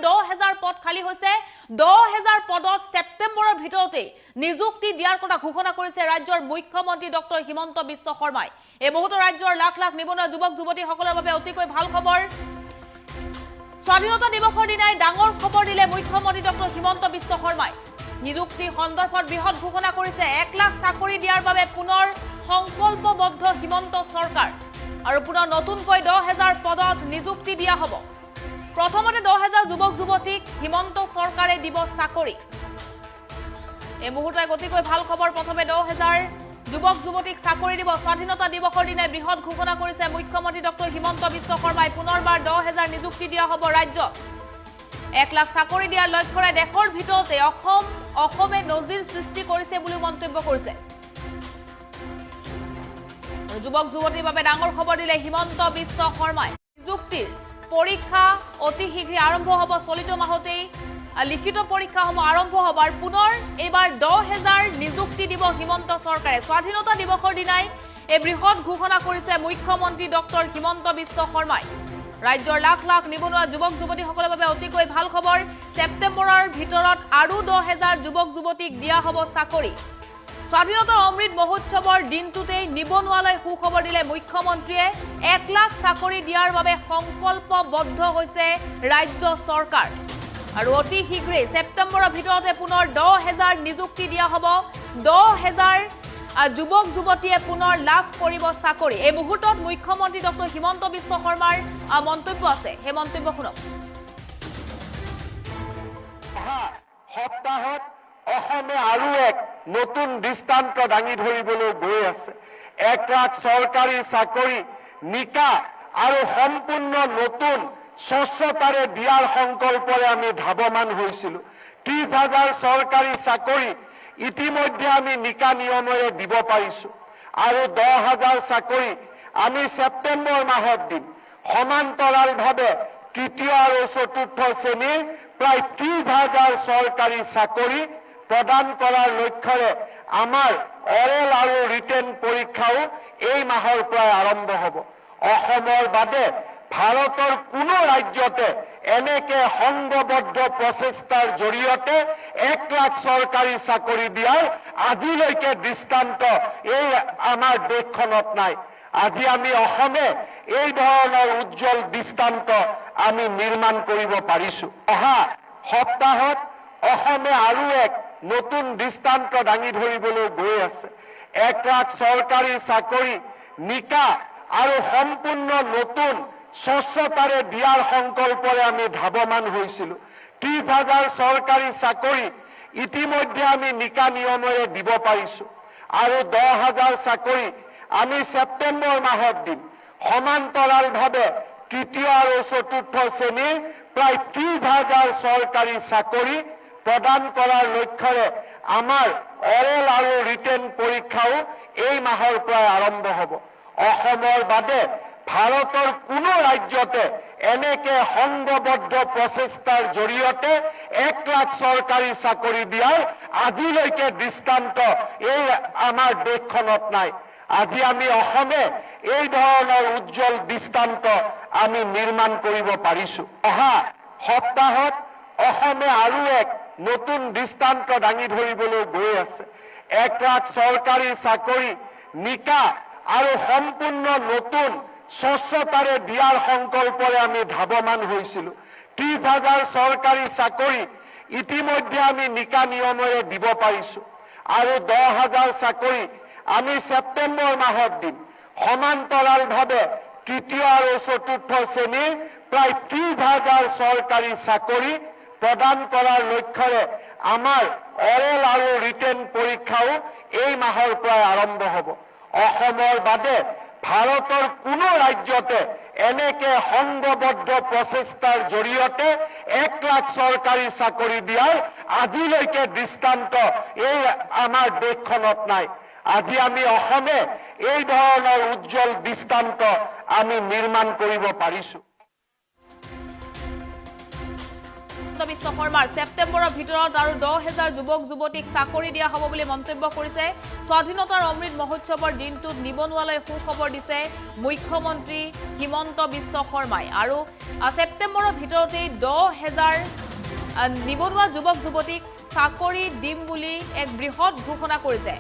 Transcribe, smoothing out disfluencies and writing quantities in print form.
10,000 পদ খালী হৈছে। 10,000 পদত ছেপ্টেম্বৰৰ ভিতৰতেই নিযুক্তি দিয়াৰ কথা ঘোষণা কৰিছে ৰাজ্যৰ মুখ্যমন্ত্ৰী ডক্টৰ হিমন্ত বিশ্ব শৰ্মাই। এই মুহূৰ্তত ৰাজ্যৰ লাখ লাখ নিবনুৱা যুৱক যুৱতীসকলৰ বাবে অতিকৈ ভাল খবৰ। স্বাধীনতা দিৱসৰ দিনাই ডাঙৰ খবৰ দিলে মুখ্যমন্ত্ৰী ডক্টৰ হিমন্ত বিশ্ব শৰ্মাই। নিযুক্তি সন্দৰ্ভত বৃহৎ ঘোষণা কৰিছে। 1 লাখ চাকৰি দিয়াৰ বাবে পুনৰ সংকল্পবদ্ধ হিমন্ত চৰকাৰ আৰু পুনৰ নতুনকৈ 10,000 পদত নিযুক্তি দিয়া হ'ব। প্ৰথমতে 10,000 যুৱক যুৱতীক হিমন্ত চৰকাৰে দিব চাকৰি। এই মুহূৰ্তত অতিকৈ ভাল খবৰ, প্ৰথমে 10,000 যুৱক যুৱতীক চাকৰি দিব। স্বাধীনতা দিৱসৰ দিনাই বৃহৎ ঘোষণা কৰিছে মুখ্যমন্ত্ৰী ডক্টৰ হিমন্ত বিশ্ব শৰ্মাই। পুনৰবাৰ 10,000 নিযুক্তি দিয়া হ'ব ৰাজ্যত। 1 লাখ চাকৰি দিয়াৰ লক্ষ্যৰে দেশৰ ভিতৰতে অসমে নজিৰ সৃষ্টি কৰিছে বুলি মন্তব্য কৰিছে। যুৱক যুৱতীৰ বাবে ডাঙৰ খবৰ দিলে হিমন্ত বিশ্ব শৰ্মাই। নিযুক্তিৰ পৰীক্ষা অতি শীঘ্ৰে আৰম্ভ হ'ব। চলিত মাহতেই লিখিত পৰীক্ষাসমূহ আৰম্ভ হ'ব আৰু পুনৰ এইবাৰ 10,000 নিযুক্তি দিব হিমন্ত চৰকাৰে। স্বাধীনতা দিৱসৰ দিনাই এই বৃহৎ ঘোষণা কৰিছে মুখ্যমন্ত্ৰী ডক্টৰ হিমন্ত বিশ্ব শৰ্মাই। ৰাজ্যৰ লাখ লাখ নিবনুৱা যুৱক যুৱতীসকলৰ বাবে অতিকৈ ভাল খবৰ। ছেপ্টেম্বৰৰ ভিতৰত আৰু 10,000 যুৱক যুৱতীক দিয়া হ'ব চাকৰি। স্বাধীনতাৰ অমৃত মহোৎসৱৰ দিনটোতেই নিবনুৱালৈ সুখবৰ দিলে মুখ্যমন্ত্ৰীয়ে। 1 লাখ চাকৰি দিয়াৰ বাবে সংকল্পবদ্ধ হৈছে ৰাজ্য চৰকাৰ আৰু অতি শীঘ্ৰেই ছেপ্টেম্বৰৰ ভিতৰতে পুনৰ 10,000 নিযুক্তি দিয়া হ'ব। 10,000 যুৱক যুৱতীয়ে পুনৰ লাভ কৰিব চাকৰি। এই মুহূৰ্তত মুখ্যমন্ত্ৰী ডক্টৰ হিমন্ত বিশ্ব শৰ্মাৰ মন্তব্য আছে, সেই মন্তব্য শুনক। সপ্তাহত অসমে আৰু এক নতুন দৃষ্টান্ত দাঙি ধৰিবলৈ গৈ আছে। 1 লাখ চৰকাৰী চাকৰি নিকা আৰু সম্পূৰ্ণ নতুন স্বচ্ছতাৰে দিয়াৰ সংকল্পৰে আমি ধাৱমান হৈছিলো। 30,000 চৰকাৰী চাকৰি ইতিমধ্যে আমি নিকা নিয়মেৰে দিব পাৰিছো আৰু 10,000 চাকৰি আমি ছেপ্টেম্বৰ মাহত দিম। সমান্তৰালভাৱে তৃতীয় আৰু চতুৰ্থ শ্ৰেণীৰ প্ৰায় 30,000 চৰকাৰী চাকৰি প্ৰদান কৰাৰ লক্ষ্যৰে আমাৰ অৰেল আৰু ৰিটেন পৰীক্ষাও এই মাহৰ পৰাই আৰম্ভ হ'ব। অসমৰ বাদে ভাৰতৰ কোনো ৰাজ্যতে এনেকে সংঘবদ্ধ প্ৰচেষ্টাৰ জৰিয়তে 1 লাখ চৰকাৰী চাকৰি দিয়াৰ আজিলৈকে দৃষ্টান্ত এই আমাৰ দেশখনত নাই। আজি আমি অসমে এই ধৰণৰ উজ্জ্বল দৃষ্টান্ত আমি নিৰ্মাণ কৰিব পাৰিছো। অহা সপ্তাহত অসমে আৰু এক নতুন দৃষ্টান্ত দাঙি ধৰিবলৈ গৈ আছে। 1 লাখ চৰকাৰী চাকৰি নিকা আৰু সম্পূৰ্ণ নতুন স্বচ্ছতাৰে দিয়াৰ সংকল্পৰে আমি ধাৱমান হৈছিলো। 30,000 চৰকাৰী চাকৰি ইতিমধ্যে আমি নিকা নিয়মেৰে দিব পাৰিছো আৰু 10,000 চাকৰি আমি ছেপ্টেম্বৰ মাহত দিম। সমান্তৰালভাৱে তৃতীয় আৰু চতুৰ্থ শ্ৰেণীৰ প্ৰায় 30,000 চৰকাৰী চাকৰি প্ৰদান কৰাৰ লক্ষ্যৰে আমাৰ অৰেল আৰু ৰিটেন পৰীক্ষাও এই মাহৰ পৰাই আৰম্ভ হ'ব। অসমৰ বাদে ভাৰতৰ কোনো ৰাজ্যতে এনেকে সংঘবদ্ধ প্ৰচেষ্টাৰ জৰিয়তে 1 লাখ চৰকাৰী চাকৰি দিয়াৰ আজিলৈকে দৃষ্টান্ত এই আমাৰ দেশখনত নাই। আজি আমি অসমে এই ধৰণৰ উজ্জ্বল দৃষ্টান্ত আমি নিৰ্মাণ কৰিব পাৰিছো। অহা সপ্তাহত অসমে আৰু এক নতুন দৃষ্টান্ত দাঙি ধৰিবলৈ গৈ আছে। 1 লাখ চৰকাৰী চাকৰি নিকা আৰু সম্পূৰ্ণ নতুন স্বচ্ছতাৰে দিয়াৰ সংকল্পৰে আমি ধাৱমান হৈছিলো। 30,000 চৰকাৰী চাকৰি ইতিমধ্যে আমি নিকা নিয়মেৰে দিব পাৰিছো আৰু 10,000 চাকৰি আমি ছেপ্টেম্বৰ মাহত দিম। সমান্তৰালভাৱে তৃতীয় আৰু চতুৰ্থ শ্ৰেণীৰ প্ৰায় 30,000 চৰকাৰী চাকৰি প্ৰদান কৰাৰ লক্ষ্যৰে আমাৰ অৰেল আৰু ৰিটেন পৰীক্ষাও এই মাহৰ পৰাই আৰম্ভ হ'ব। অসমৰ বাদে ভাৰতৰ কোনো ৰাজ্যতে এনেকে সংঘবদ্ধ প্ৰচেষ্টাৰ জৰিয়তে 1 লাখ চৰকাৰী চাকৰি দিয়াৰ আজিলৈকে দৃষ্টান্ত এই আমাৰ দেশখনত নাই। আজি আমি অসমে এই ধৰণৰ উজ্জ্বল দৃষ্টান্ত আমি নিৰ্মাণ কৰিব পাৰিছো। হিমন্ত বিশ্ব শৰ্মাৰ। ছেপ্টেম্বৰৰ ভিতৰত আৰু 10,000 যুৱক যুৱতীক চাকৰি দিয়া হ'ব বুলি মন্তব্য কৰিছে। স্বাধীনতাৰ অমৃত মহোৎসৱৰ দিনটোত নিবনুৱালৈ সুখবৰ দিছে মুখ্যমন্ত্ৰী হিমন্ত বিশ্ব শৰ্মাই। আৰু ছেপ্টেম্বৰৰ ভিতৰতেই 10,000 নিবনুৱা যুৱক যুৱতীক চাকৰি দিম বুলি এক বৃহৎ ঘোষণা কৰিছে।